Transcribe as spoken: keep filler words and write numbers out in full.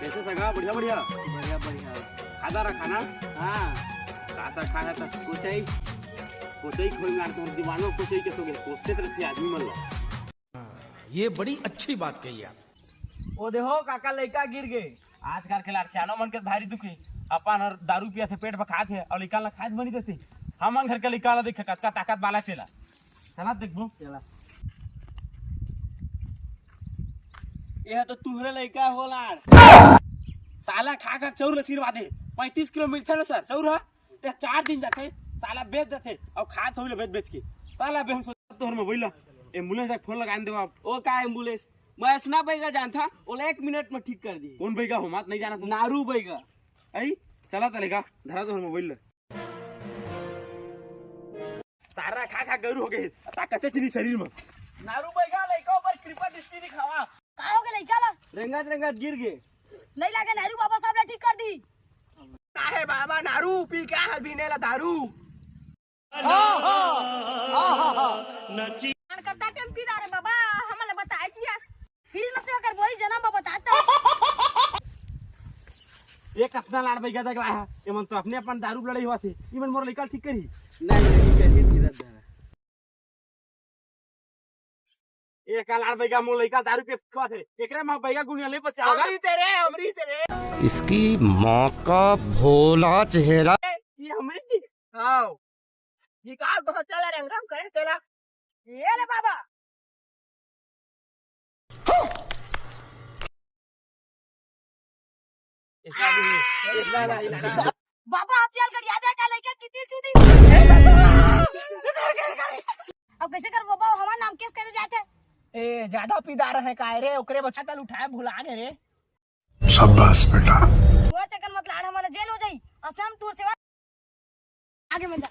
कैसे सगा? बढ़िया, बढ़िया। बढ़िया, बढ़िया। खादा रहा खाना? हाँ। का सा खा है त? कोचई। कोचई खोई मार, तोर दीवानो कोचई के सोगे। कोचते त रथे आदमी मन ला। ये बड़ी अच्छी बात कही आप। ओ देखो काका, लइका गिर गे। आजकल के लार सियानो मन के भारी दुखी। अपन हर दारू पिया थे, पेट भर खात हे, अउ लइका ला खात बनी देते। हमन घर के लइका ला देखे, कतका ताकत वाला तेला। चला देखबो। चला। यह तो तुहरे लइका हो लाड़। साला खा खा चौर ल सिरवा दे। पैंतीस किलो मिलथे ना सर चौर ह, ते चार दिन जाथे, साला बेच देथे अउ खात होई ले बेच बेच के। साला बेहोश हो तोहर मोबाइल ला। एम्बुलेंस ला फोन लगा देवा। ओ का एम्बुलेंस? मैं ऐसना बैगा जानथा, ओला एक मिनट में ठीक कर दी। कौन बैगा हो? मात नहीं जाना तुम। नारू बैगा। आई, चला तलेगा, धरा तोहर मोबाइल ला। सारा खा खा गरू हो गए, ताकते चली शरीर में। नारू बैगा लइका ऊपर कृपा दृष्टि दिखावा। का हो गए लइका ला? रंगत रंगत गिर गए। नहीं लागे नारू बाबा साहब ला ठीक कर दी। काहे बाबा नारू पी के आए हल बीने ला दारू? कान करता टेम पी डारे बाबा, हमला बताए थियस। फिर में से ओकर बोली जन्म बाबा बताता। एक असना लाड़ बैगा देख रहा है, एमन तो अपने अपन दारू लड़ाई हुआ थे, इमन मोर लइका ठीक करी। नहीं, नहीं, करिए धीरज धरा। एक लाड़ बैगा मोर लइका दारू के खा थे, एकरे में बैगा गुनिया ले बचाओ। हमरी तेरे, हमरी तेरे। इसकी माँ का भोला चेहरा। ये हमरी थी। आओ। निकाल तो चला रे, हम करे तेला। ये ले बाबा। बाबा, हथियार गड़िया दे का लइका कितनी चूदी। अब कैसे कर बाबा, हमार नाम केस करे जाते? ए, ज्यादा पीदार है काय रे? ओकरे बच्चा तल उठाए भुला गए रे। शाबाश बेटा। वो चक्कर मत लाड़, हमारा जेल हो जाई। असलम तोर सेवा आगे मत जा।